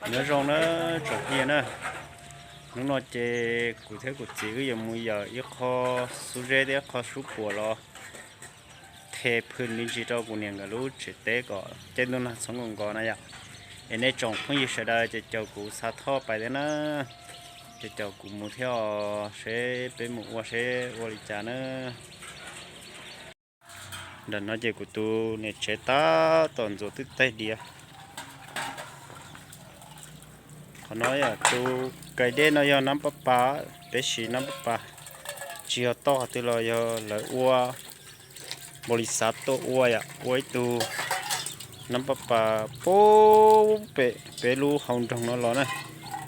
Nyob zoo na tsoom phooj ywg na, hnub no ces kuv thiab kuv txiv wb yuav mus yawm ib qho xub zeb thiab ib qho suab puam los the phwj me ntsis rau kuv niam nkawd lub tsev teb kom caij ntuj nag txhob nkaus nkaus na yom. Es nej tsoom phooj ywg sawv daws ces caum kuv xa thoj pais thiab na, ces caum kuv mus thiab os, seb peb mus ua seb ua li cas na. Ntawm no ces kuv tus niam tsev tab tom ntxuav twb taig diav. Qhov no yog tus kais dej no yog nab pab pas, peb siv nab pab pas, tsis yog toj qhov twg los yog lawv ua npaum li xav tuaj ua yom, ua ib tug nab pab pas pub pem peb lub hauv nroog no los na,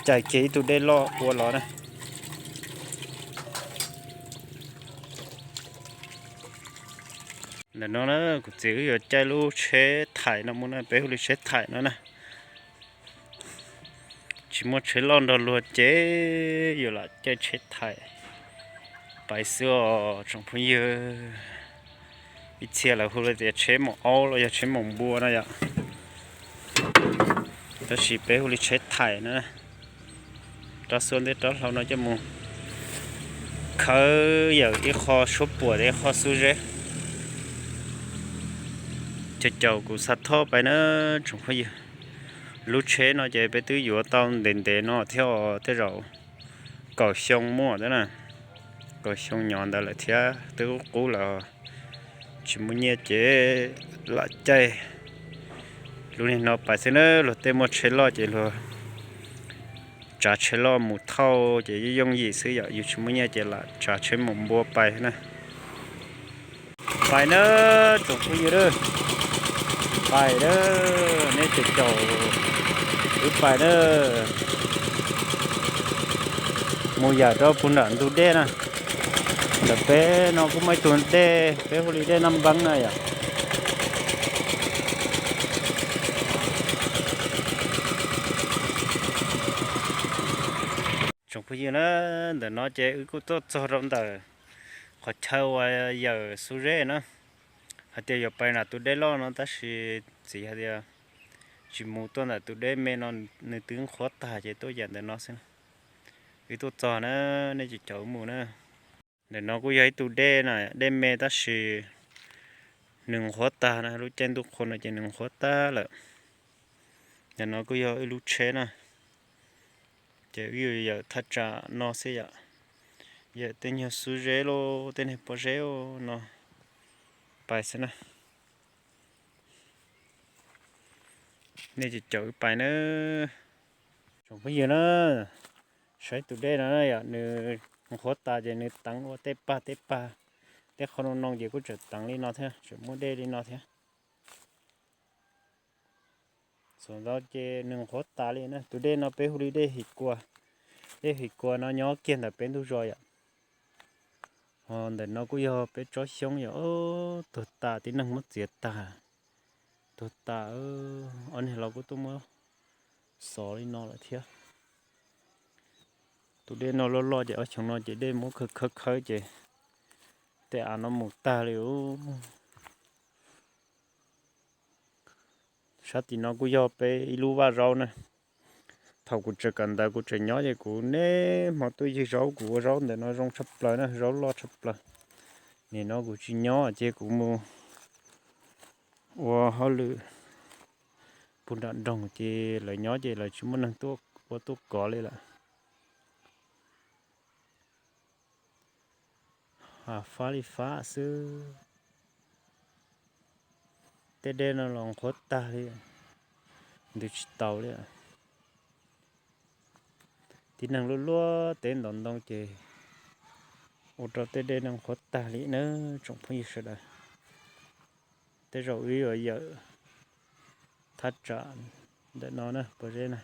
cais kiag ib tug dej loj ua los na. Ntawm no na kuv txiv wb yuav caij lub tsheb thaim no mus na, peb hu li tsheb thaim no na. Tsis muaj tsheb loj nrog luag ces yuav lam caij tsheb thaim pais xwb os tsoom phooj ywg. Ib txhia lawv hu li tias tsheb maum aub los yog tsheb maum npua no yom, tab sis peb hu li tsheb thaim na. Rab xuab nteb rab hlau no coj mus khawb yawm ib qho suab puam thiab ib qho xub zeb. Ces caum kuv xa thoj pais na tsoom phooj ywg. Lub tsheb no ces peb twb yuav tau ntev ntev no thiab os, tej zaum kaum xyoo muaj thiab na, kaum xyoo nyov ntawd lawm thiab, twb qub qub lawm. Tsis muaj nyiaj ces lam caij lub niag no pais xwb na. Luag tej muaj tsheb loj ces luag tsav tsheb loj mus thauj ces yooj yooj yim xwb yom, yus tsis muaj nyiaj ces lam tsav tsheb maum npua pais na. Pais na tsoom phooj ywg, pais na, nej caum caum wb pais na, mus yam rau puag nram ntug dej na. Ntawm peb no kuj muaj ib tug dej, peb hu li dej Naj Npeeb na yom. Tsoom phooj ywg na, ntawm no ces wb kuj tuaj txog rau ntawm qhov chaw uas yawm xub zeb na, hais tias yuav pais nram tus dej loj no tab sis txiv hais tias tsis mus tuaj ntawm tus dej me no, nws twb nqhuab tag ces tuaj yam ntawm no xwb na. Wb tuaj txog na, nej caum caum wb mus na. Ntawm no kuj yog ib tug dej na, dej me tab sis nws nqhuab tag na, lub caij ntuj qhua no ces nws nqhuab tag lawm. Ntawm no kuj yog wb lub tsheb na, ces wb yuav yawm thaj tsam no xwb yom, yawm tej nyuag xub zeb los tej niag pob zeb no pais xwb na. Nej caum caum wb pais na. Tsoom phooj ywg na, saib tus dej no yom, nws nqhuab tas ces nws teev ua tej pag tej pag, tej qho noo noo ces kuj tseem teev li no thiab, tseem muaj dej li no thiab. Txhua ntawd ces nws nqhuab tas li na. Tus dej no peb hu li dej Him Kua. Dej Him Kua no nyob kiag ntawm peb ntug zos yom. Ho ntawm no kuj yog peb tsob xyoob yom, tuag tas tib neeg muab txiav tag, tuag tas. Ob niag laus kuj tuaj muab xov li no lawm thiab. Tus dej no loj loj ces ob xyoo no ces dej muab khawb khawb khawb ces tej av no mus tag li. Sab tim no kuj yog peb ib lub vaj zaub na. Thaum kuv tseem kawm ntawv kuv tseem nyob ces kuv niaj hmo tuaj ywg zaub, kuv ua zaub ntawm no zoo tshaj plaws na, zaub loj tshaj plaws. Nim no kuv tsis nyob ces kuv mus ua hauj lwm puag nram nroog ces lawv nyob ces lawv tsis muaj neeg tuaj ua tuaj kov li lawm. Fab li fab xwb. Tej dej no los nqhuab tag li, ntws tsis taus li. Tib neeg luaj luaj teb ntov ntoo ces ua rau tej dej no nqhuab tag li na tsoom phooj ywg sawv daws. Tej zaum wb yuav yawm thaj tsam ntawm no na, pob zeb na.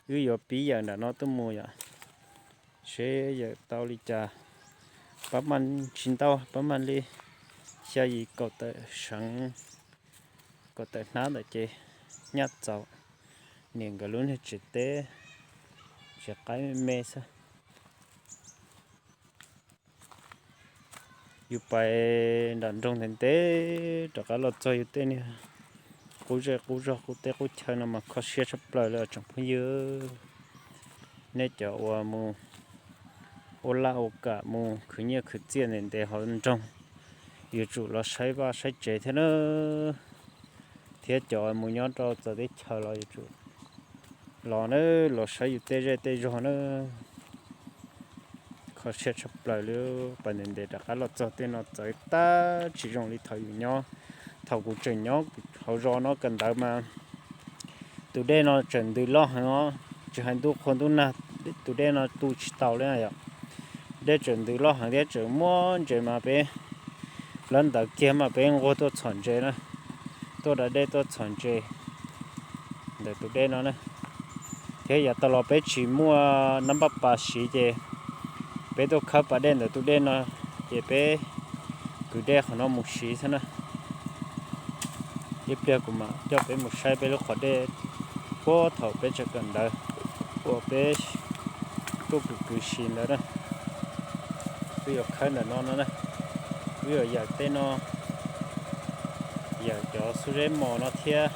Wb yuav pib yawm nram no tuaj mus yom, seb yawm tau li cas. Pab maj tsis ntau, pab maj li xya yim kaum tawm seev, kaum tawm hnab ntawm ces nyaj txaus. Niam nkawd lub niag tsev teb, tsev qaib me me xwb. Yus pais nram nroog ntev ntev rov qab los txog yus tej niag qub zej qub zog qub teb qub chaw no mas kho siab tshaj plaws li tsoom phooj ywg. Nej cov uas mus ua laj ua kam mus khwv nyiaj khwv txiaj ntev ntev hauv nroog, yuav tsum los saib vaj saib tsev thiab na. Thiab cov mus nyob rau txawv teb chaws los yuav tsum los na, los saib yus tej zej tej zog na. Kho siab tshaj plaws li, pas ntev ntev rov qab los txog tej no txawv tag tsis zoo li thaum yus nyob, thaum kuv tseem nyob hauv zos no kawm ntawv mas tus dej no tseem ntws loj heev os, tsis hais ntuj qhua ntuj nag tus dej no tu tsis tau li yom. Dej tseem ntws loj heev thiab tseem muaj ntses mas peb lawv ntawd kiag mas peb nquag tuaj txhom ntses na, tuaj da dej tuaj txhom ntses ntawm tus dej no na. Thiab yav tas los peb tsis muaj nab npaj pas siv ces peb tuaj khawb pas dej ntawm tus dej no, ces peb kwv dej qhov no mus siv xwb na. Ib pliag kuv mam coj peb mus saib peb lub qhov dej puag thaum peb tseem kawm ntawv uas peb tuaj kwv kwv siv ntawd na. Twb yuav khawb ntawm no no na, twb yuav yawm tej no, yawm cov xub zeb mos no thiab.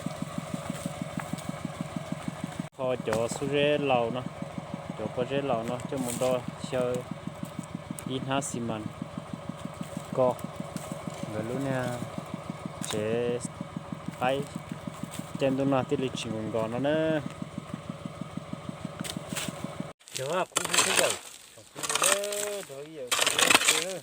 Kho cov xub zeb laus no, cov pob zeb laus no coj mus do xyaw ib hnab xi mas ko nkawd lub niag tsev qaib, caij ntuj nag thiaj li tsis nkaus nkaus no na. Yog kuv hu xwb yawm, tsoom phooj ywg, rau ib yawm xwb.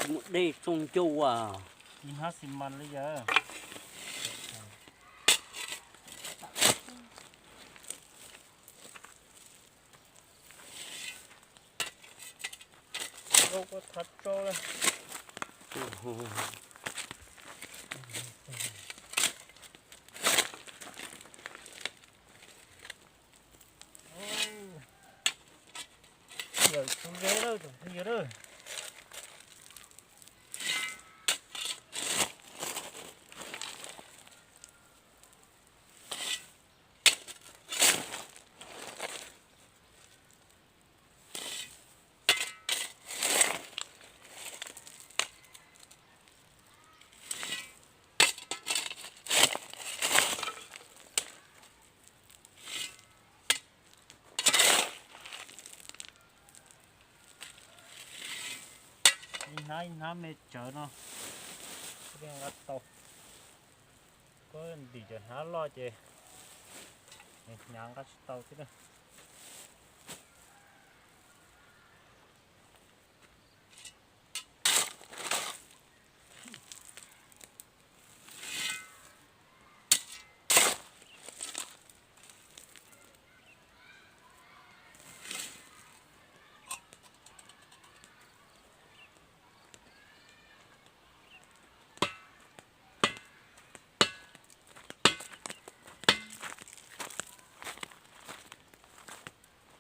Mus dej tsoo ncauj as. Ib hnab xi mas li yawg. Rau kua thav tsau lawm. Yawm xub zeb lawm tsoom phooj ywg lawm. Ib hnab ib hnab me tsawv no, nqa tau. Koj ntim cov hnab loj ces hnyav nqa tsis tau thiab na.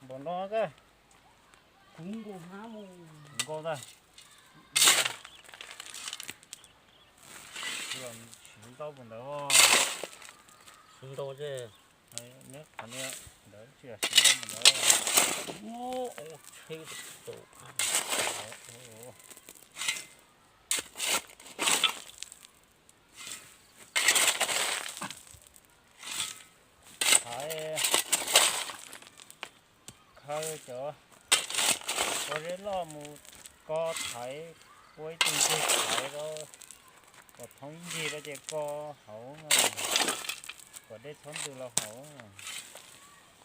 Npaum no kawg. Kuv nkaus hnab mus. Nkaus ntag. Siv ntau mus ntawd. Siv ntau ces neb qhov ntawd tsis yog siv ntau mus ntawd. Ua tsheb tus. Thaiv, khaws cov pob zeb loj mus ko thaiv, ua ib tug ncig thaiv rau kom thoob ib ncig rau ces ko hauv, kom dej txhob ntws los hauv.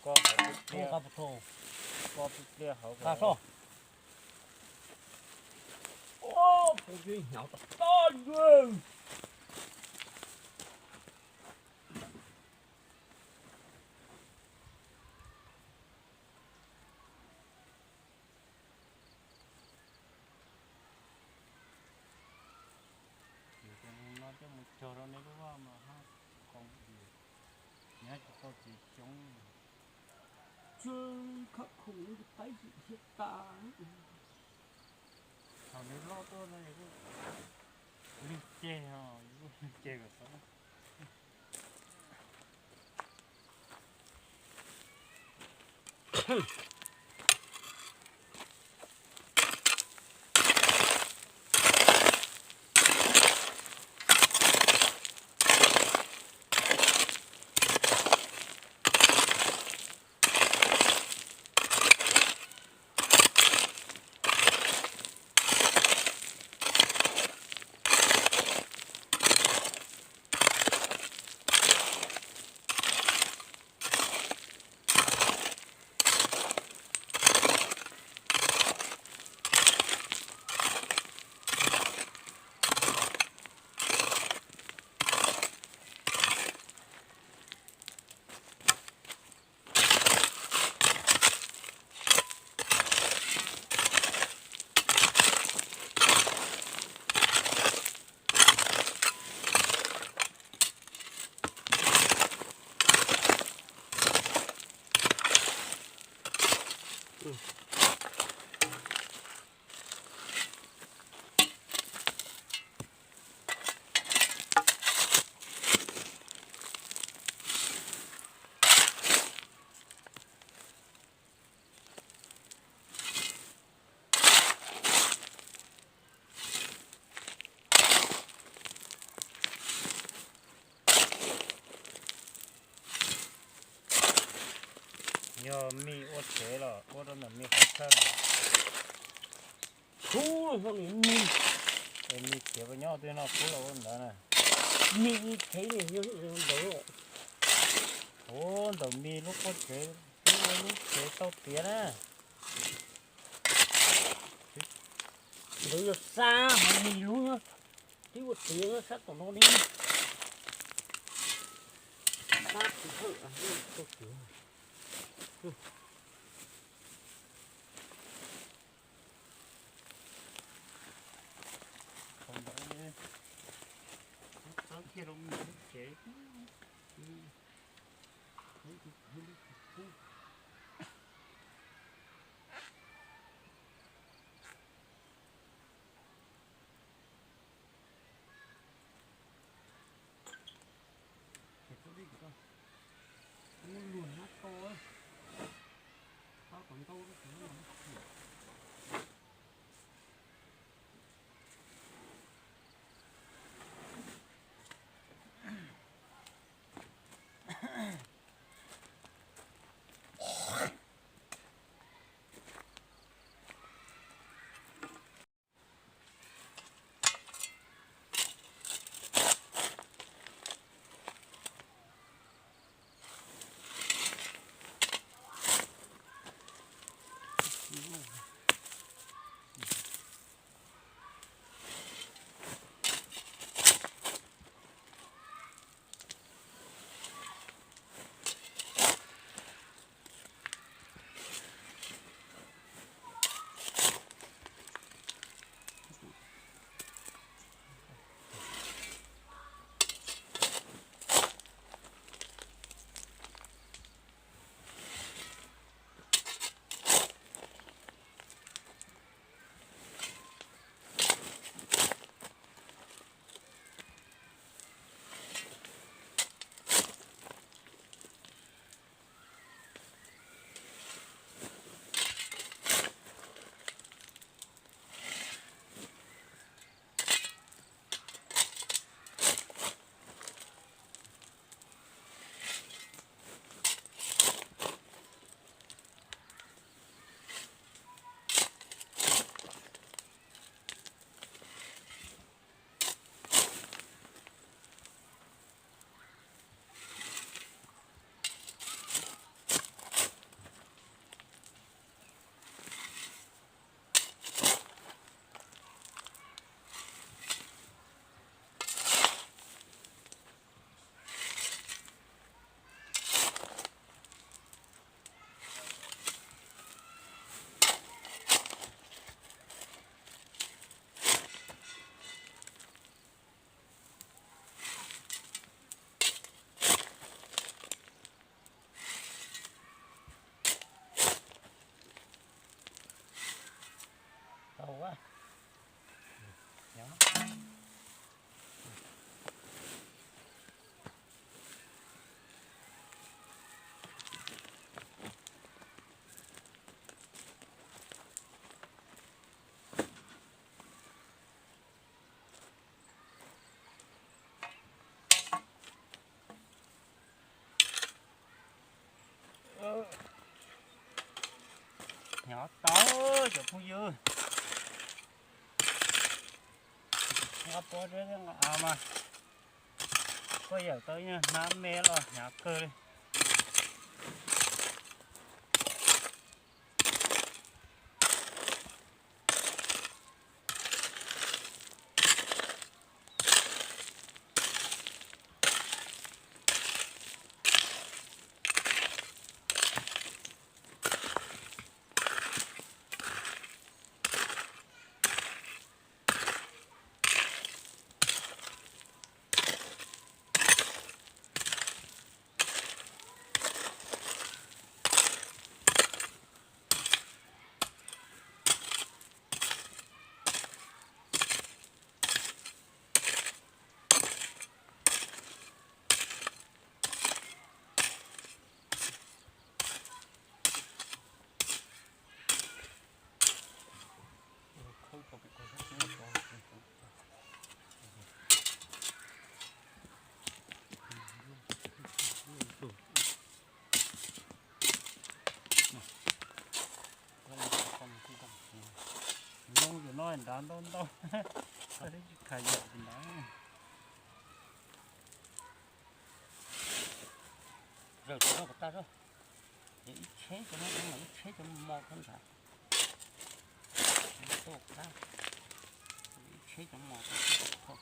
Ko hauv pliag, ko pliag hauv. Coj mus cog rau nej lub vaj mas haj qoos, nyob tsis tau txiv xyoob. Tsuag khab khoom no taib xim thiab tas. Thaum nws loj tuaj no yus kuj lwg ceg, yus kuj lwg ceg kom tau. Yog me ua tsev los ua rau ntawm me qhov chaw los kub, es me khiav pas nyob twg no kub los ua ntawd na. Me tsev ntawd, ua ntawm me lub qub tsev, lub tsev tau tiav na. Ntawd yog xa hov me lub, twb ua tiav sab tom no li. Sab tsis hawm, tau tiav. Thaum ntawd txawb kiag rau me lub tsev. Ces txhob dej kuv tau, muab luag hnab to, pab kom ntau lub tsev no. Tau, cov phooj ywg, nqa pob zeb nqa av mas, koj yawm tau ib nyuag hnab me los hnyav kawg li. Zoo yam no nrad ntau ntau, tsis khas yam nrad. Zaws rau ko tas, ib tsheb cov no, ib tsheb cov mos mos ko nrad. Tuaj qab, ib tsheb cov mos ko.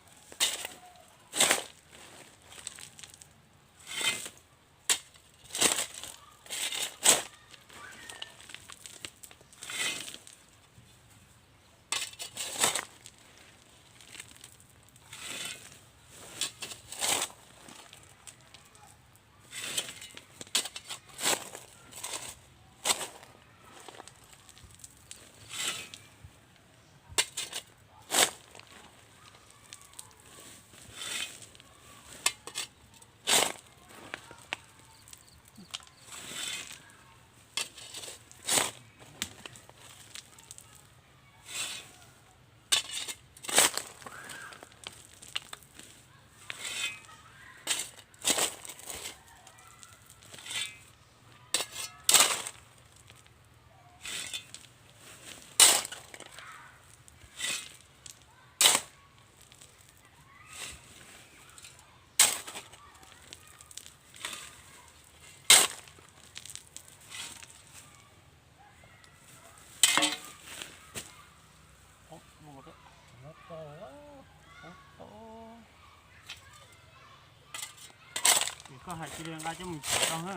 Koj hais cia li nqa coj mus tsev tau na.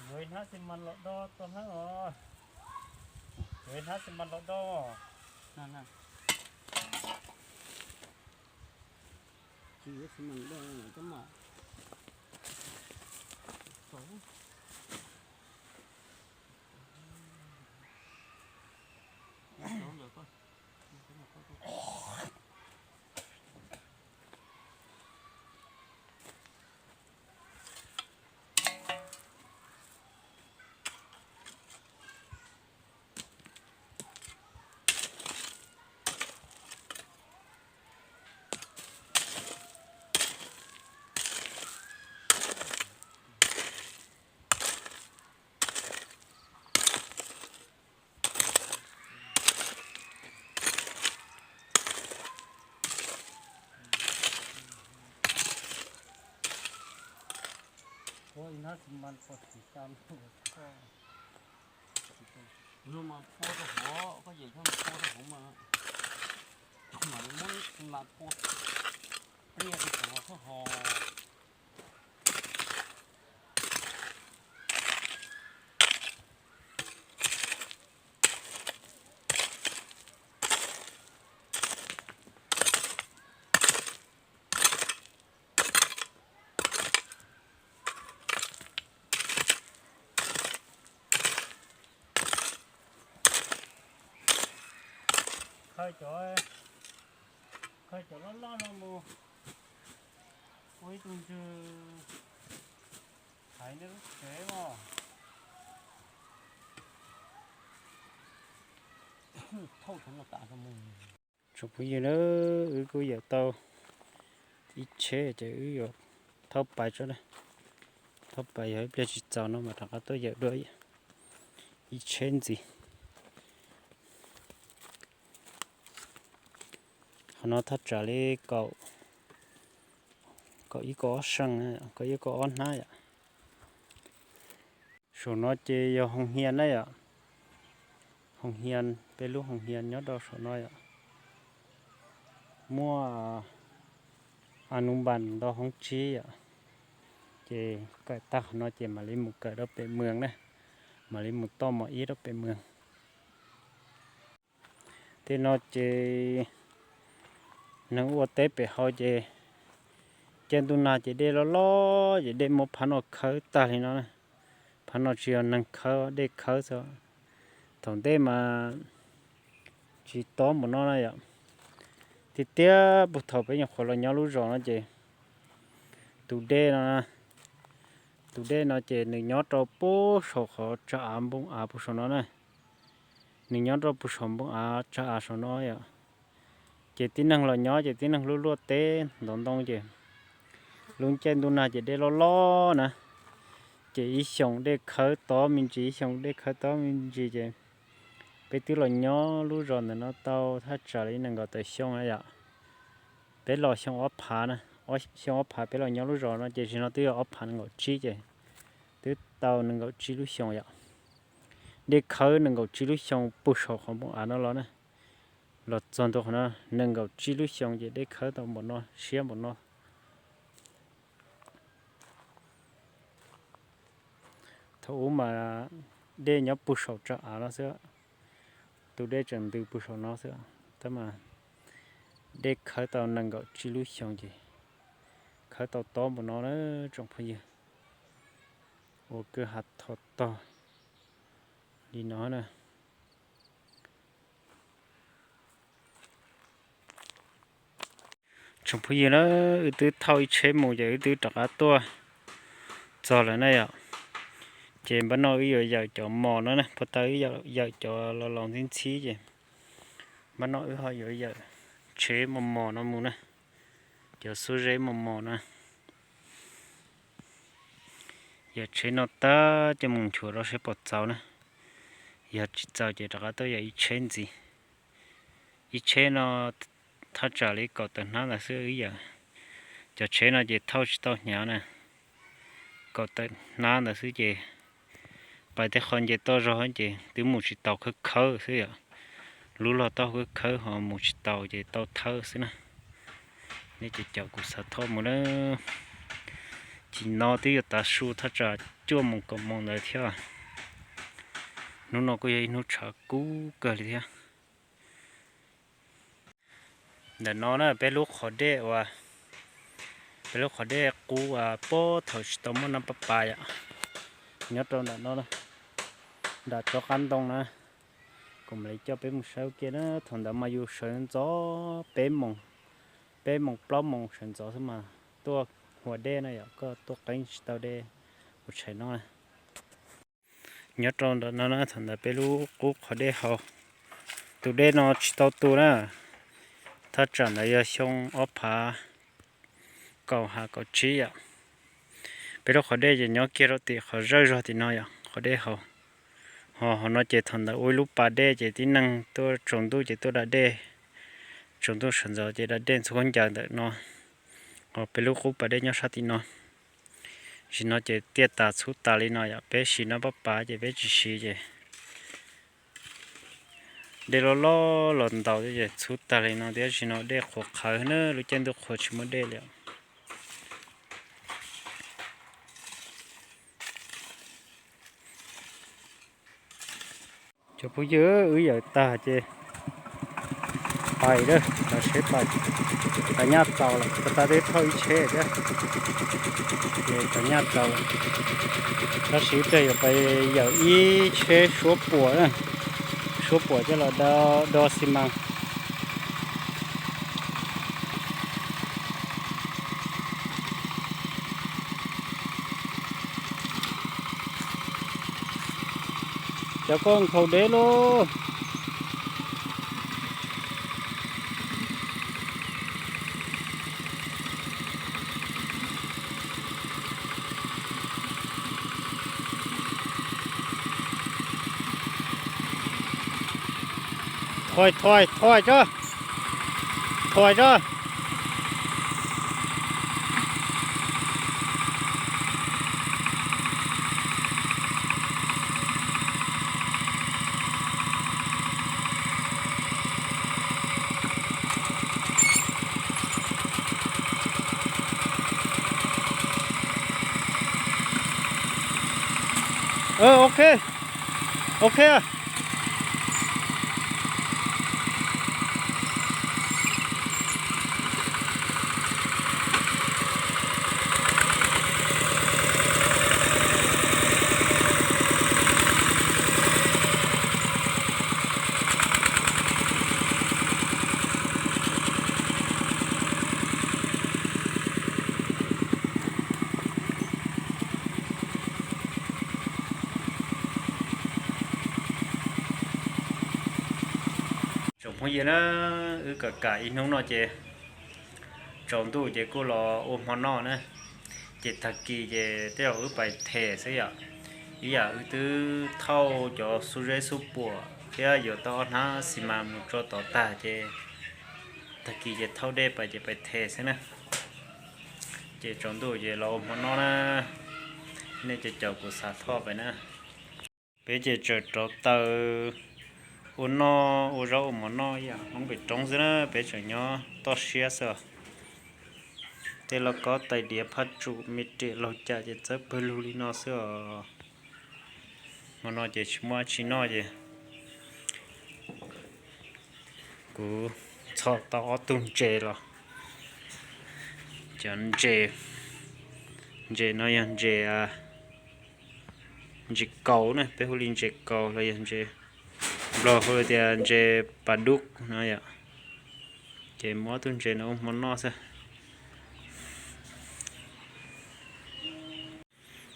Yuav ib hnab xi mas los do tau hnab os. Yuav ib hnab xi mas los do. Tsis yuav xi mas do coj mas. Ua ib hnab xi mas pos tsis tas no. Yog mas pua rau hauv, koj yawm yog mas pua rau hauv mas, mas muab xi mas pua pliaj rau hauv hos. Khaws cov, khaws cov loj loj no mus ua ib tug ntswg thaiv nej lub tsev os. Thauj cov no tas mus. Tsoom phooj ywg na, wb kuj yawm tau ib tsheb ces wb yuav Thaub pais tso, thaub pais yog ib pliag tsis txaus no mas rov qab tuaj yawm dua ib tsheb ntxiv. Qhov no thaj tsam li kaum, kaum ib kaum ob seej, kaum ib kaum ob hnab yom. Saum no ces yog hoos hias na yom. Hoos hias, peb lub hoos hias nyob rau saum no yom. Muaj a nus npas ntau hoob tsib yom. Ces kawm tag qhov no ces mam li mus kawm rau pem mws na, mam li mus toj mos ib rau pem mws. Tej no ces neeg ua teb pem hauv ces caij ntuj nag ces dej loj loj ces dej muab phab no khawb tag li no na. Phab no tsis yog neeg khawb, dej khawb xwb. Thaum ntej mas tsis tob npaum no na yom. Tiag tiag puag thaum peb nyuam qhuav los nyob lub zos no ces tus dej no, tus dej no ces nws nyob rau puag saum qhov tsag av npoo av puag saum no na. Nws nyob rau puag saum npoo av tsag av saum no yom. Ces tib neeg los nyob ces tib neeg luaj luaj teb ntov ntoo ces lub caij ntuj nag ces dej loj loj na. Ces ib xyoos dej khawb tob me ntsis, ib xyoos dej khawb tob me ntsis ces peb twb los nyob lub zos ntawm no tau thaj tsam li nees nkaum tawm xyoo na yom. Peb los xyoo ob phav na, xyoo ob phav peb los nyob lub zos no ces tam sim no twb yog ob phav nees nkaum tsib ces twb tau nees nkaum tsib lub xyoo yom. Dej khawb nees nkaum tsib lub xyoo puag saum qhov npoo av no los na. Los txog ntua qhov no nees nkaum tsib lub xyoo ces dej khawb tau npaum no, siab npaum no. Thaum ub mas dej nyob puag saum tsag av no xwb, tus dej tseem ntws puag saum no xwb, tab mas dej khawb tau nees nkaum tsib lub xyoo ces khawb tau tob npaum no na tsoom phooj ywg. Ua kwj ha tho tog li no na. Tsoom phooj ywg na, wb twb thauj ib tsheb mus ces wb twb rov qab tuaj txog lawm na yom. Ces npaj no wb yuav yawm cov mos no na, puag ta wb yawm cov los laus ntxhib ntxhib ces npaj no wb ho yuav yawm tsheb mos mos no mus na, cov xuab zeb mos mos na. Yawm tsheb no tag coj mus nchuav rau seb puas txaus na, yog tsis txaus ces rov qab tuaj yawm ib tsheb ntxiv. Ib tsheb no thaj tsam li kaum tawm hnab ntawd xwb wb yawm. Cov tsheb no ces thauj tsis tau hnyav na, kaum tawm hnab ntawd xwb ces pais tej qho nce toj zog ces twb mus tsis taus, khawb khawb xwb yom. Lub log taub hau khawb khawb ho mus tsis taus ces tau thawb xwb na. Nej ces caum kuv xav thauj mus na. Chim no twb yuav tav su thaj tsam cuaj moos kaum moos ntawd thiab. Hnub no kuj yog ib hnub tshav kub kawg li thiab. Ntawm no na peb lub qhov dej uas, peb lub qhov dej qub uas puag thaum tsis tau muaj nab pab pas yom, nyob rau ntawm no, nram tsob qab ntoo na. Kuv mam li coj peb mus saib ua ke na. Thaum ntawd mas yus sawv ntxov peb moos, peb moos plaub moos sawv ntxov xwb mas tuaj hua dej na yom, koj tuaj qeeb tsis tau dej ua tshais no na. Nyob rau ntawm no na, thaum ntawd peb lub qub qhov dej haus, tus dej no tsis tau tu na. Thaj tsam ntawd yog xyoo ob phav kaum ha kaum tsib yom. Peb lub qhov dej ces nyob kiag rau tim qhov zawj zog tim no yom, qhov dej haus. Ho hauv no ces thaum ntawd ua ib lub pas dej ces tib neeg tuaj tsaus ntuj ces tuaj da dej, tsaus ntuj sawv ntxov ces da dej ntxhua khaub ncaws ntawm no. Ho peb lub qub pas dej nyob sab tim no. Tam sim no ces tiaj tas txhub tas li no yom, peb siv nab pab pas ces peb tsis siv ces dej loj loj los ntaus ces txhub tag li no thiab. Tam sim no dej qhuav qhawv na, lub caij ntuj qhuav tsis muaj dej li. Cov phooj ywg, wb yawm tag ces pais lawm, los seb pais, pais nyaj txaus lawm, puag ta twb thauj ib tsheb thiab. Ces pais nyaj txaus lawm, tab sis ib pliag yuav pais yawm ib tsheb suab puam na, suab puam coj los do xi mas. Cov koj nkhaus deb lauj. Thoi, thoi, thoi tso. Thoi tso. Ok, ok. Tsoom phooj ywg na, wb kam kam ib hnub no ces tsaus ntuj ces kuj los ua hmo noj na. Ces tag kis ces tej zaum wb pais them xwb yom. Ib yam wb twb thauj cov xub zeb xub puam thiab yuav tau ob hnab xi mas mus tso tod tag ces tag kis ces thauj dej pais ces pais them xwb na. Ces tsaus ntuj ces los ua hmo noj na. Nej ces caum kuv xa thoj pais na. Peb ces tseem rauv taws ua noj ua zaub ua mov noj ib yam Hmoob pem roob xwb na, peb tseem nyob toj siab xwb os. Tej lauj kaub tais diav phaj tsum me riam laug cam ces txawb pawg lug li no xwb os. Hmo no ces tsis muaj dab tsi noj ces kuv txhom tau ob tug ntses los. Cov ntses, ntses no yog ntses, ntses kaus na, peb hu li ntses kaus los yog ntses, Nplog hu tias ntses pas dub no yom. Ces muab ob tug ntses no ua hmo noj xwb.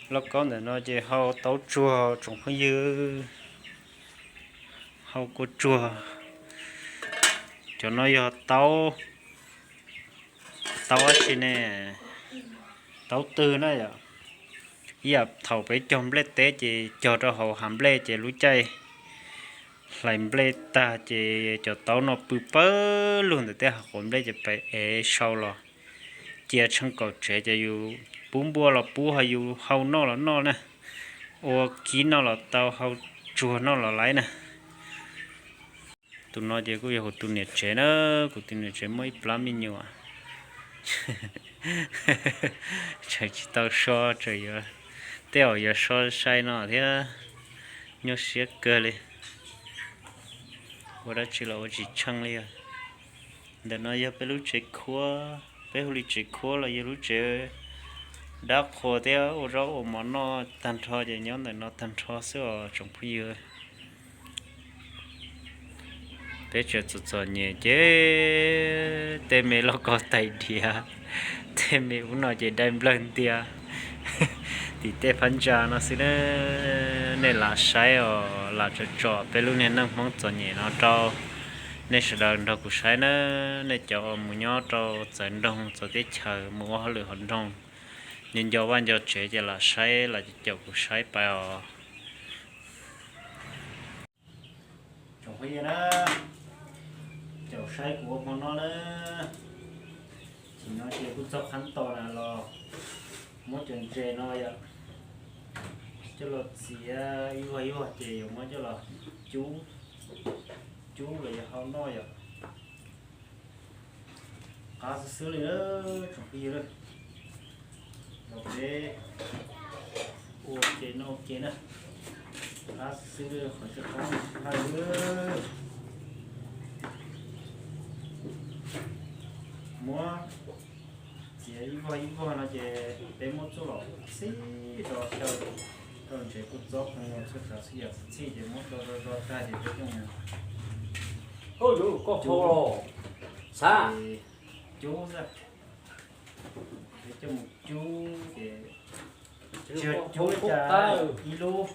Lauj kaub ntawm no ces hau taub tsuag tsoom phooj ywg, hau kua tsuag. Cov no yog taub, taub dab tsi ne? Taub twg na yom? Ib yam thaum peb cog nplej teb ces cog rau hauv hav nplej ces lub caij hlais nplej tag ces cov taub no pw pawg lug ntawm tej hav quav nplej ces peb ev sau los cia tsheej kaum tsev ces yus pub npua los pub, ho yus hau noj los noj na, ua kib noj los tau, hau tsuag noj los laiv na. Tus no ces kuj yog kuv tus niam tsev na, kuv tus niam tsev muaj ib plab me nyuam. Tseem tsis tau so, tseem yuav, tej zaum yuav so sai no thiab, nyuaj siab kawg li. Ua dab tsi los ua tsis tsheej li os. Ntawm no yog peb lub tsev khuab, peb hu li tsev khuab los yog lub tsev dab qhua thiab ua zaub ua mov noj tag nrho ces nyob ntawm no tag nrho xwb os tsoom phooj ywg. Peb tseem txom txom nyem ces tej me lauj kaub tais diav, tej me ub no ces dai nplawg ntias tim tej phab ntsa no xwb na. Nej lam saib os, lam tsom tsom peb lub niag neej Hmoob txom nyem no rau nej sawv daws nrog kuv saib na. Nej cov uas mus nyob rau txawv nroog txawv teb chaws mus ua hauj lwm hauv nroog, nco nco vaj nco tsev ces lam saib, lam caum kuv saib pais os. Tsoom phooj ywg na, caum saib kuv ua hmo noj na. Chim no ces kuj txog qhab tos na los muab cov ntses no yom, coj los txiav ib vuag ib vuag ces yuav muab coj los cub, cub los yuav hau noj yom. Qab xwb xwb li na, tsoom phooj ywg na. Los peb ua ke noj ke na. Qab xwb xwb li, qhov tsis qab tsis haj li. Muab txiav ib vog ib vog no ces peb muab txuj lom txhij rau xyaw rau ntsev kuj txob qhov muag txhua tsav txhua yam txhij ces muab do do do tag ces peb coj mus cub xwb. Peb coj mus cub ces tsis yog cub li cas, ib lub.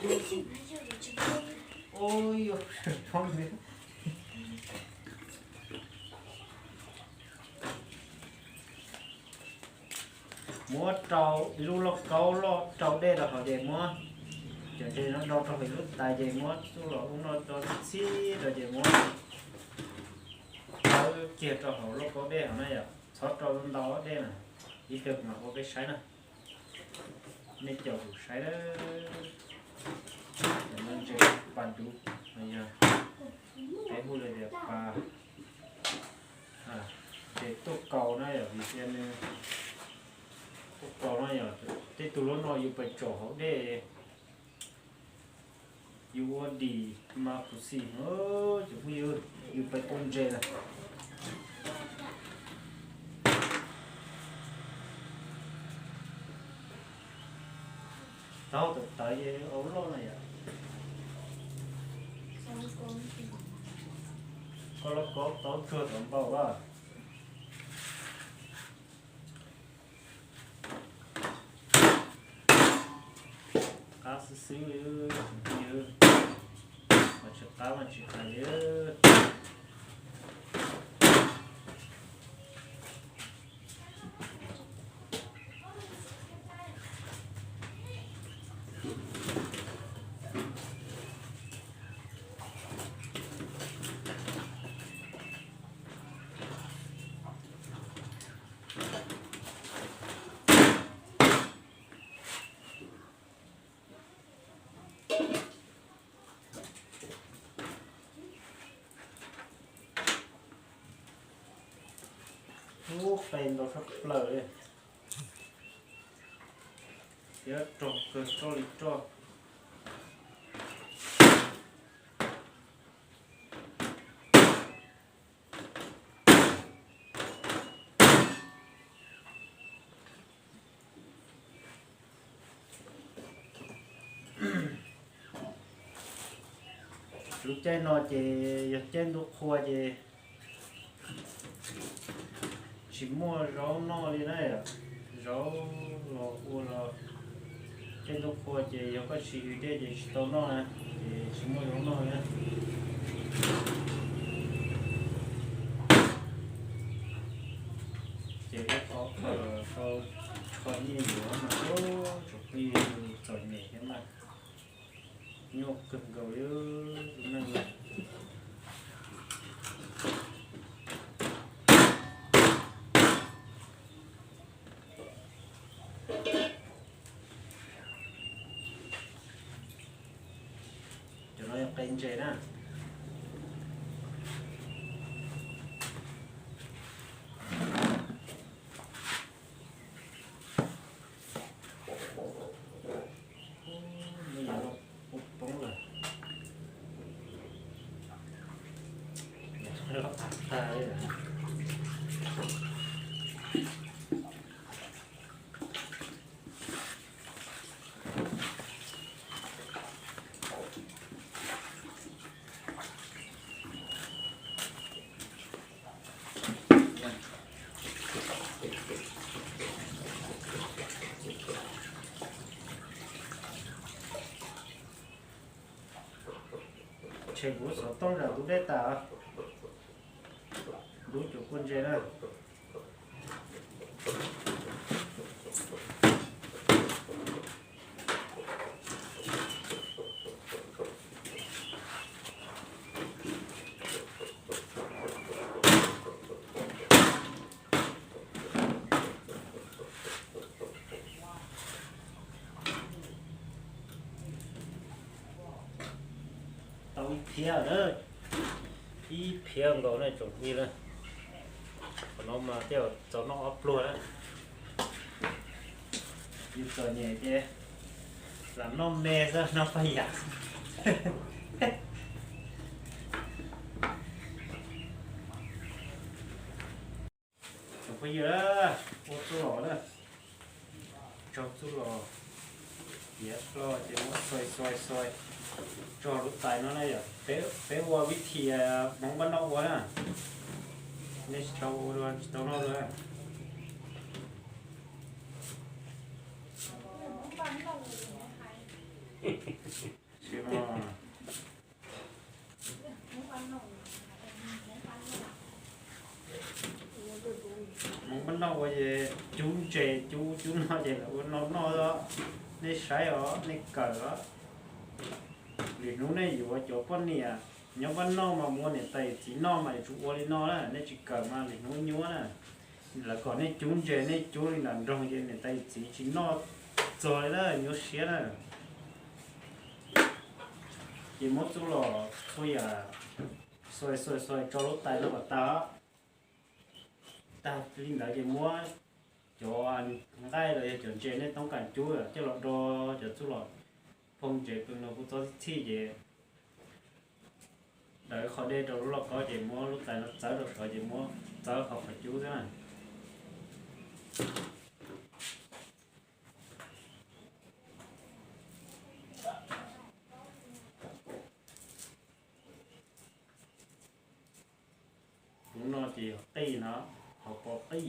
Muab rau ib lub lauj kaub loj rau dej rau hauv ces muab cov ntses no do rau hauv ib lub tais ces muab txuj lom ub no do txhij rau ces muab Kiag rau hauv lauj kaub dej hauv na yom, txhob rau ntau dej na, ib pliag kuv mam ua peb saib na. Nej caum kuv saib na. Cov no ntses pas dub, no yog peb hu li tias pas, ntses tuaj kaus na yom, vim tias nws tuaj kaus na yom. Tej tug lub no yus pais tsom hauv dej, yus ua dim mas kuv xim, cov phooj ywg, yus pais tua ntses na. Taub tawv tawv ces au loj na yom. Koj lauj kaub taub tsuag tau npaum a. Qab xwb xwb li, mas tsis qab mas tsis hais li. Ub, qe ntau tshaj plaws li. Thiab rog kawg roj li roj. Lub caij no ces yog caij ntuj qhua ces tsis muaj zaub noj li na. Zaub los ua los caij ntuj qhua ces yog koj tsis hwv dej ces tsis tau noj na, ces tsis muaj zaub noj li na. Ces ib qho tau tsho nyiaj yuav mas tsoom phooj ywg, txom nyem thiab mas nyuaj kawg nkaus li tus neeg no. Cov no yog qe ntses na. Ub, me nyuam no ua poob lawm. Los av tag li lawm. Tshem kuv xov tooj zam ntug dej tas, ntub cov kua ntses na. Tau ib phiab na, ib phiab nkaus na tsoom phooj ywg na. Qhov no mas tej zaum txaus noj ob pluag na. Yus txom nyem ces lam noj me xwb, noj paj yam. Tsoom phooj ywg, ua txuj lom na, tsaug txuj lom, piav hlo ces muab xuai xuai xuai tso lub tais no na yom. Peb ua vib thib Hmoob Npab Noj ua na, nej tsis tau ua dua tsis tau noj dua. Hmoob Npab Noj ua ces cub ntses cub cub no ces lawv ua no noj os. Nej saib os, nej kawm os. Lwm hnub nej yuav cov poj niam Nyob pab noj mas mus ua niam tais txiv noj mas yuav tsum ua li no na, nej tsis kawm mas lwm hnub nyuaj na. Lawv kom nej cub ntses nej cub li nram nroog ces niam tais txiv tsis noj txog li na, nyuaj siab na. Ces muab txuj lom txhua yam xuas xuas xuas tso lub tais no kom tag. Tag li ntawd ces muab cov nqaij los yog cov ntses nej toob kas cub coj los do cov txuj lom phoo ntses pw no kuj txob txhij ces daws qhov dej rau lub lauj kaub ces muab lub tais no txawb rau tod ces muab txawb qhov qhov cub xwb na. Lub no ces yog qij no, hauv paus qij.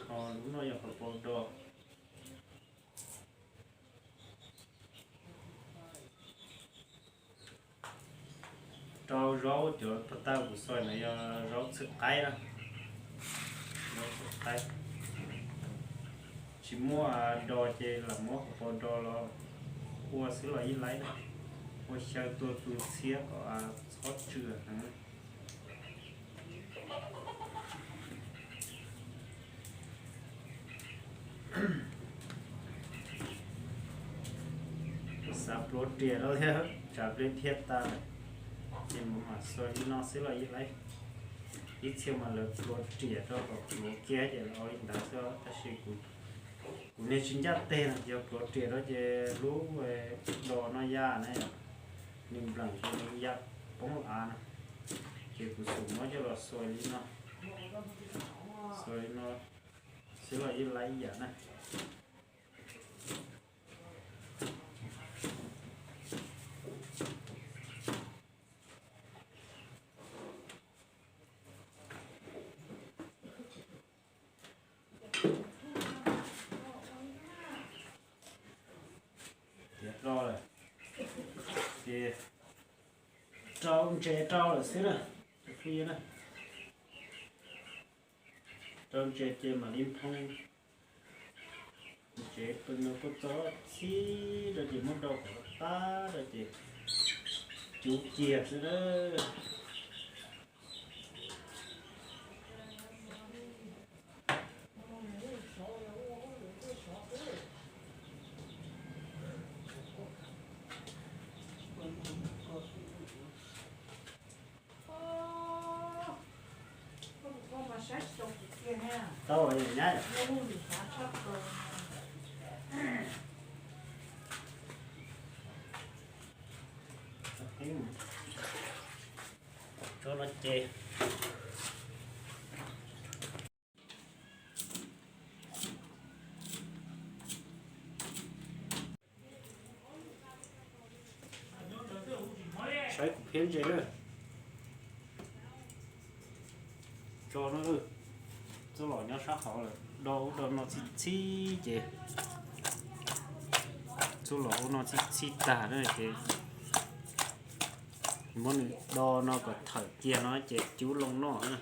Ho lub no yog hauv paus do. Rau zaub cov pos tag kuv xuas no yog zaub txhwb qaib na, zaub txhwb qaib. Tsis muaj do ces lam muab hauv paus do los ua xwb los yeej laib na. Ua xyaw tua tu txhiab kom txhob tsw heev. Xav pluav riam rau thiab tsam pliag dhia tas lawm, ces mam xuas li no xwb los yeej laib. Ib txhia mas lawv pluav riam rau kom pluav kiag ces lawv ua li ntawd xwb, tab sis kuv niag tsis ncaj teg no yog pluav riam rau ces lub do no ya na, nws npleem ces nws ya poob av na, ces kuv xum muab coj los xuas li no, xuas li no xwb los yeej laib ib yam na. Tiav hlo lawm, ces rau ntses rau lawm xwb na. Rau ntses ces mam li phoo ntses pw no kuj txob txhib rau ces muab do kom tag rau ces cub kiag xwb na. Tau nyab. Tso no ces saib kuv phiab ntses na. Tso no, txuj lom nyob sab hauv lawm, do ub do no txhij txhij ces txuj lom ub no txhij txhij tag na ces muab nws do no kom thawm kiag no ces cub loo noj na.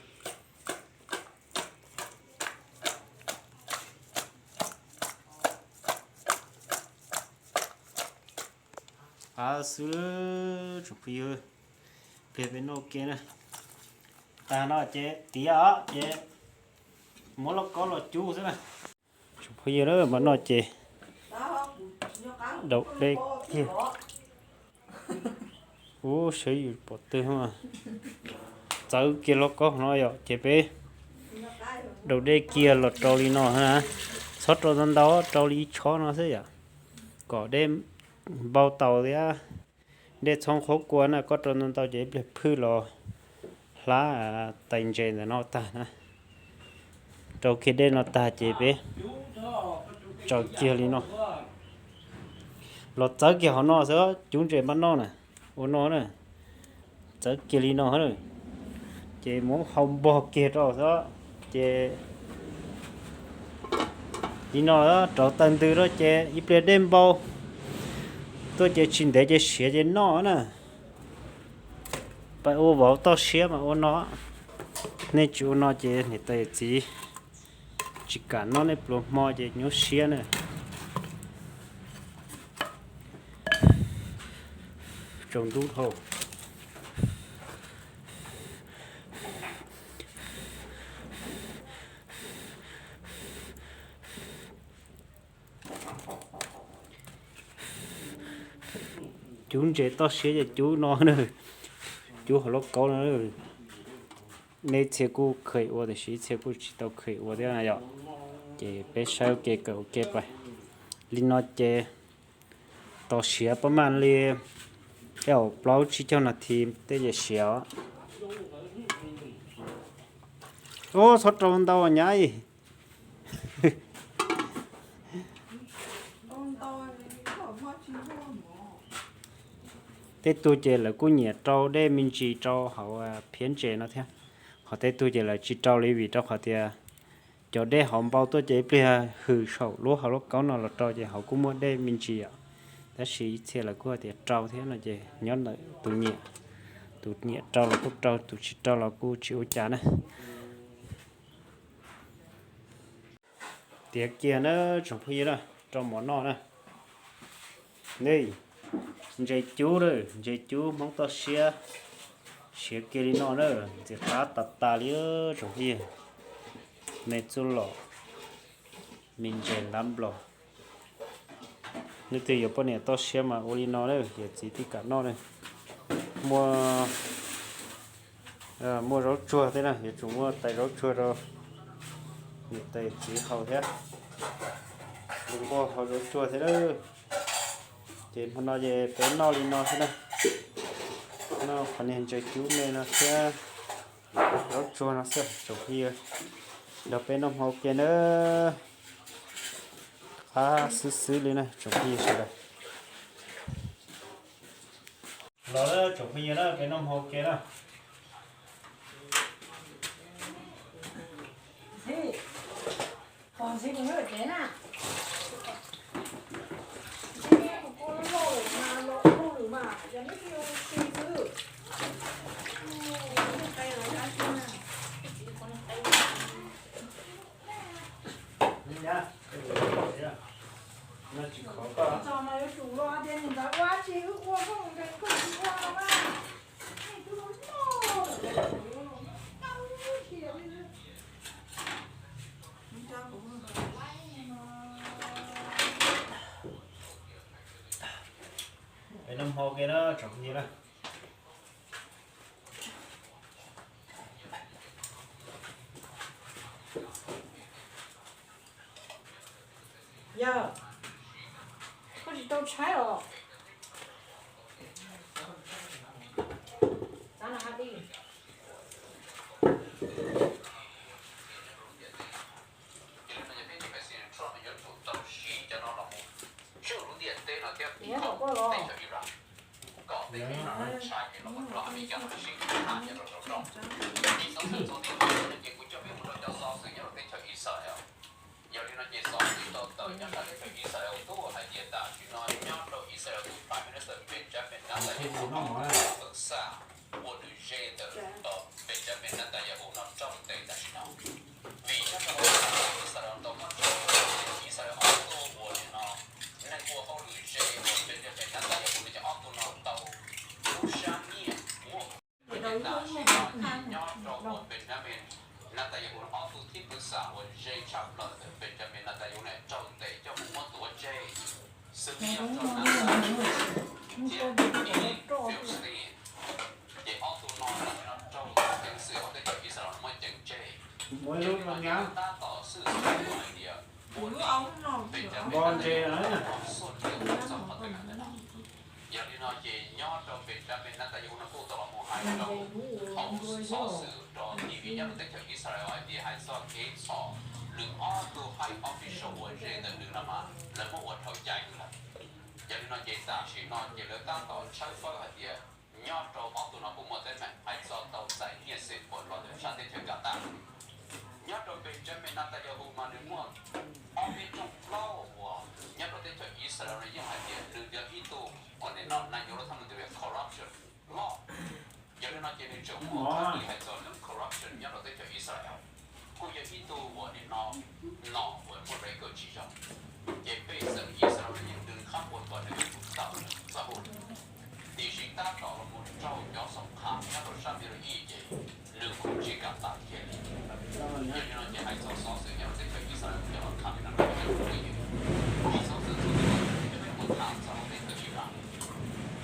Av xwb tsoom phooj ywg, pliag peb noj ke na. Tag no ces tiav os ces muab lauj kaub los cub xwb na. Tsoom phooj ywg, mas no ces daus dej kiag. Ub, seb yus pom twg, txawb kiag lauj kaub no yom, ces peb daus dej kiag los rau li no na. Txhob rau ntau ntau, rau li ib tshob no xwb yom, kom dej npau taus thiab. Dej txhob qhuav kua na, koj rau ntau ntau ces ib pliag phwj los hlab tais ntses ntawm no tag na. Rau kiag dej no tag ces peb tsaws kiag li no. Los txawb kiag qhov no xwb, cub ntses npaj noj na, ua no na. Txawb kiag li no na, ces muab hau npog kiag rau xwb, ces li no rauv taws ntws rau ces ib pliag dej npau tuaj ces tsis ntev ces siav ces noj na. Pab ua vauv toj siab mas ua no. Nej tsis ua no ces niam tais txiv tsis kam noj nej pluas hmo ces nyuaj siab na. Tsaus ntuj dhau. Cub ntses toj siab ces cub no na, cub hauv lauj kaub no. Nej txhia kuj kheev ua tiam sis txhia kuj tsis tau kheev ua thiab na yom. Ces peb saib ua ke kawm ua ke pais. Li no ces tos siav pab maj li tej zaum plaub tsib caug nas this tej ces siav os. Ub, txhob rau ntau nyab. Tej tug ces lawv kuj nyiam rau dej me ntsis rau hauv phiab ntses no thiab. Ho tej tug ces lawv tsis rau li vim rau qhov tias cov dej hauv npau tuaj ces ib pliag hws saum lub hauv lauj kaub no los rau ces hauv kuj muaj dej me ntsis yom. Tab sis ib txhia lawv kuj hais tias rau thiab no ces nyob ntawm tus nyiam, tus nyiam rau los kuj rau, tus tsis rau los kuj tsis ua cas na. Tiav kiag na tsoom phooj ywg na, rau mov noj na. Ntses cub na, ntses cub Hmoob toj siab, siav kiag li no na, ntxim qab tas tas li tsoom phooj ywg. Me txuj lom, me ntses lab nplaum. Leej twg yuav poj niam toj siab mas ua li no na, yawm txiv tij kam noj na. Muaj, muaj zaub tsuag thiab na, yuav tsum muaj tais zaub tsuag rau niam tais txiv haus thiab. Npua haus zaub tsuag thiab na. Ces hmo no ces peb noj li no xwb na. Noj qhov niag ntses cub me no thiab zaub tsuag no xwb tsoom phooj ywg. Nrog peb noj hmo ua ke na. Qab xwb xwb li na tsoom phooj ywg sawv daws. Los na tsoom phooj ywg na, peb noj hmo ua ke na. Peb noj hmo ua ke na tsoom phooj ywg na. Yog koj tsis tau tshaib os. Kom peb Hmoob no ntshai ces los mus nrog Amelikas no sib tham nyob rau saum roob. Vim txhob txwm txog tib no ces kuv coj peb mus rau cov xov xwm nyob rau teb chaws Israel. Yog li no ces xov xwm tau tawm nyob rau teb chaws Israel tub hais tias tam sim no nyob rau Israel tus Prime Minister Benjamin Netanyahu tau xa ua nws ze ntawm Benjamin Netanyahu no raug ntes tam sim no. Vim nyob rau Israel tau muab Israel ob tug ua li no neeg ua hauj lwm ze uas Benjamin Netanyahu nws cov ob tug no tau lub sab nyiaj muab. Tam sim no ces nyob rau uas Benjamin Netanyahu ob tug thib pwm xam uas ze tshaj plaws ntawm Benjamin Netanyahu ne raug ntes coj mus muab tuav tseg. Xws li yog rau Netanyahu thiab Philistine, ces ob tug no tam sim no raug ceev xwm hauv teb chaws Israel muab ceev tseg. Yog li no ces tab tom xwj xeeb hais tias ua li Benjamin Netanyahu tau xuaj lias txog qhov teeb meem ntawm no. Yog li no ces nyob rau Benjamin Netanyahu no kuj tau los mus hais rau hauv xov xwm rau T V nyob rau teb chaws Israel hais tias hais txog kev txhom nws ob tug high official uas ze ntawm nws no mas lawv muab ua dhau cai nws lawm. Yog li no ces tam sim no ces lawv tab tom tshawb fawb hais tias nyob rau ob tug no puas muaj teeb meem hais txog tau txais nyiaj xeem puas los ntawm sab teb chaws Qatar. Nyob rau Benjamin Netanyahu mas nws muaj ob peb rooj plaub uas nyob rau teb chaws Israel no yeej hais tias nws yog ib tug uas nim no nais yuav los thab nws tus corruption loj. Yog li no ces nws tseem muaj txoj kev hais txog lub corruption nyob rau teb chaws Israel. Kuj yog ib tug uas nim no nom uas muaj record tsis zoo. Ces pej xeem Israel no yeej nws qab ua kom nws yuav tsum tawm txoj hauj lwm. Tiam sis tab tom los mus raug cov xoo kha nyob rau sab Middle East ces nws kuj tsis kam tawm kiag li. Yog li no ces hais txog xov xwm nyob rau teb chaws Israel cov kham li no yog, vim xov xwm txhua txhua tus peb yuav mus tham txog hauv teb chaws Iran.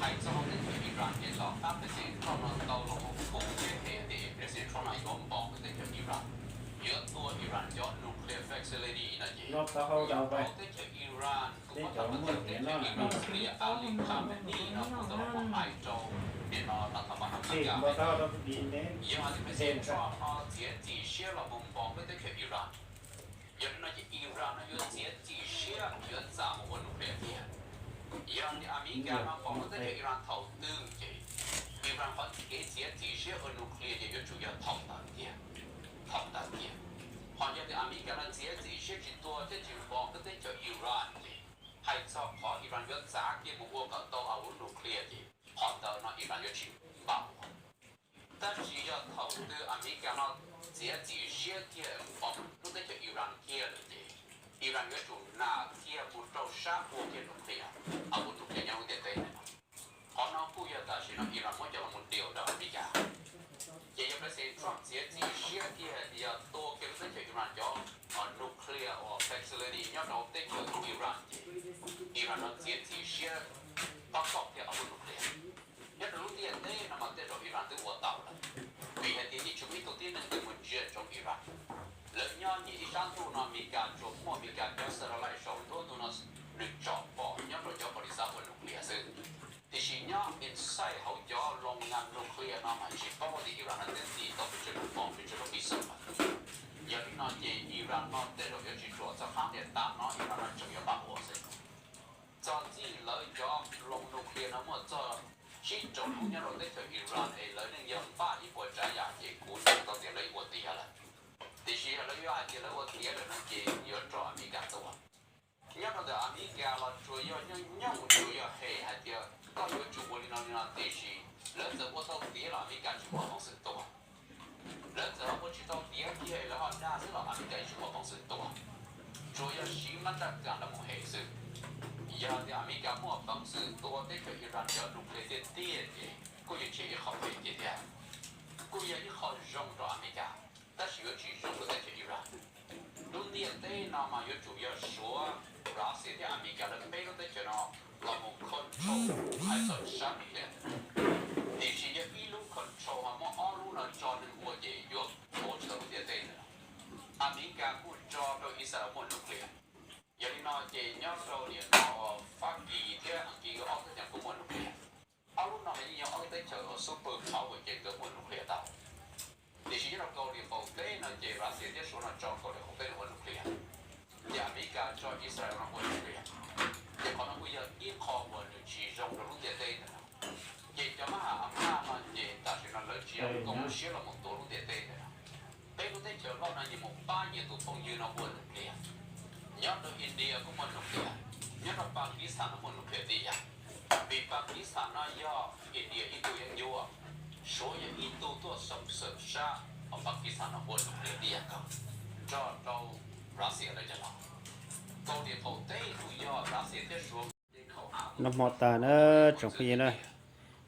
Hais txog hauv teb chaws Iran ces tom qab President Trump no tau los mus qhia thiab hais tias President Trump no yuav npog teb chaws Iran, yuav tua Iran cov nuclear facility no ces teb chaws Iran kuj muab tau teb chaws Iran xws li yog Ali Khamenei no kuj tau los mus hais rau nim no los tham mas Amelikas hais tias yog hais tias President Trump no txiav txim siab los mus npog peb teb chaws Iran, yog li no ces Iran no yuav txiav txim siab yuav txam mus ua nuclear tiag. Yog li Amelikas no npog lub teb chaws Iran thaum twg ces Iran qhov kev txiav txim siab ua nuclear ces yuav tsum yog thaum ntawd tiag, thaum ntawd tiag. Ho yog tias Amelikas no txiav txim siab tsis tua thiab tsis npog lub teb chaws Iran ces hais txog qhov Iran yuav txav kiag mus ua kom tau a lub nuclear ces qhov ntawd no Iran yuav tsis npog. Tab sis yog thaum twg Amelikas no txiav txim siab kiag npog lub teb chaws Iran kiag lawm ces Iran yuav tsum nam kiag mus rau sab ua kiag nuclear, a ua nuclear nyob lub ntiaj teb no. Qhov no kuj yog tam sim no Iran muab coj los mus diaum rau Amelikas. Ces yog President Trump txiav txim siab kiag hais tias yog tua kiag lub teb chaws Iran cov nuclear uas facility nyob rau teb chaws Iran ces Iran no txiav txim siab pab koj kiag a ua nuclear. Nyob rau lub ntiaj teb no mas tej zaum Iran twb ua tau lawm, vim hais tias yeej tsis muaj ib tug tib neeg twg mus ntsia ntsoov Iran. Lawv nyob nyias ib sab ntuj no, Amelikas tsuas muaj Amelikas cov satellite saum nruab ntug no nws tsom pom nyob rau cov pos lis xav ua nuclear xwb. Tiam sis nyob inside hauv cov loo ngas nuclear no mas tsis paub tias Iran no twb ntim tau pes tsawg lub pom pes tsawg lub missile lawm. Yog li no ces Iran no tej zaum yuav tsis ruam txog qhov tias tam no Iran no tseem yuav npaj ua xwb. Txog txij lawv cov loo nuclear no muaj txog tsib rau lub nyob rau teb chaws Iran es lawv yeej yog npaj ib puas tsav yam ces kuv ntseeg tau tias lawv ua tiav lawm. Tiam sis yog lawv yuav hais tias lawv ua tiav lawm no ces yuav raug Amelikas tua. Nyob rau ntawm Amelikas los tsuas yog nyooj nyooj tsuas yog hem hais tias koj yuav tsum ua li no li no, tiam sis lawv txawm ua tau tiav los Amelikas tsis muaj peev xwm tua. Lawv txawm ho ua tsis tau tiav kiag lawv ho dag xwb los Amelikas tsis muaj peev xwm tua. Tsuas yog siv mab raj kam los mus hem xwb. Yog tias Amelikas muaj peev xwm tua teb chaws Iran cov nuclear tiag tiag ces kuj yuav tsum ib qho phem tiag tiag, kuj yog ib qho zoo rau Amelikas, tab sis yuav tsis zoo rau teb chaws Iran. Lub ntiaj teb no mas yuav tsum yog Suav, Russia thiab Amelikas lawv peb lub teb chaws no los mus control hais txog sab nuclear. Tiam sis yog ib lub control ho muab ob lub no tso neeg ua ces yuav tua tsis tau lub ntiaj teb ntawd. Amelikas kuj tso rau Israel muaj nuclear. Yog li no ces nyob rau nim no Fab Kis thiab Askiv ob teb chaws kuj muaj nuclear. Ob lub no mas yeej yog ob teb chaws super power ces nkawd muaj nuclear tau. Tiam sis nyob rau Kaus Lim qaum teb no ces Russia thiab Suav no tso Kaus Lim qaum teb no ua nuclear, ces Amelikas tso Israel no ua nuclear. Ces qhov no kuj yog ib qho uas nws tsis zoo rau lub ntiaj teb ntawd no. Ces cov mab ham a maj no ces tam sim no lawv tsis yog koob siab los mus tua lub ntiaj teb ntawd no. Peb lub teb chaws loj no nyias mus pab nyias tus phooj ywg no ua nuclear. Nyob rau India kuj muaj nuclear, nyob rau Pakistan no muaj nuclear tib yam. Vim Pakistan no yog India ib tug yeeb ncuab, Suav yog ib tug tuaj xoo xwm sab, ho Pakistan no ua nuclear tib yam nkaus nrog rau Russia lawv cov no. Kaus Lim qaum teb kuj yog Russia thiab Suav. Noj hmo tag na tsoom phooj ywg na,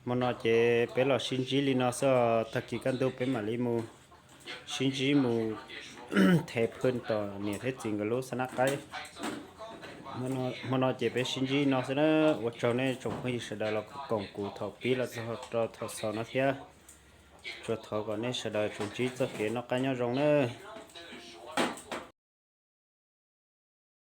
hmo no ces peb los sib ntsib li no xwb, tag kis kaj ntug peb mam li mus sib ntsib mus thev phwj tom niam thiab txiv nkawd lub xab nab qaib. Hmo no ces peb sib ntsib no xwb na, ua tsaug nej tsoom phooj ywg sawv daws los koom kuv thaum pib los txog rau thaum xaus no thiab. Tsuas thov kom nej sawv daws tsuas ntsib txoj kev noj qab nyob zoo nawb.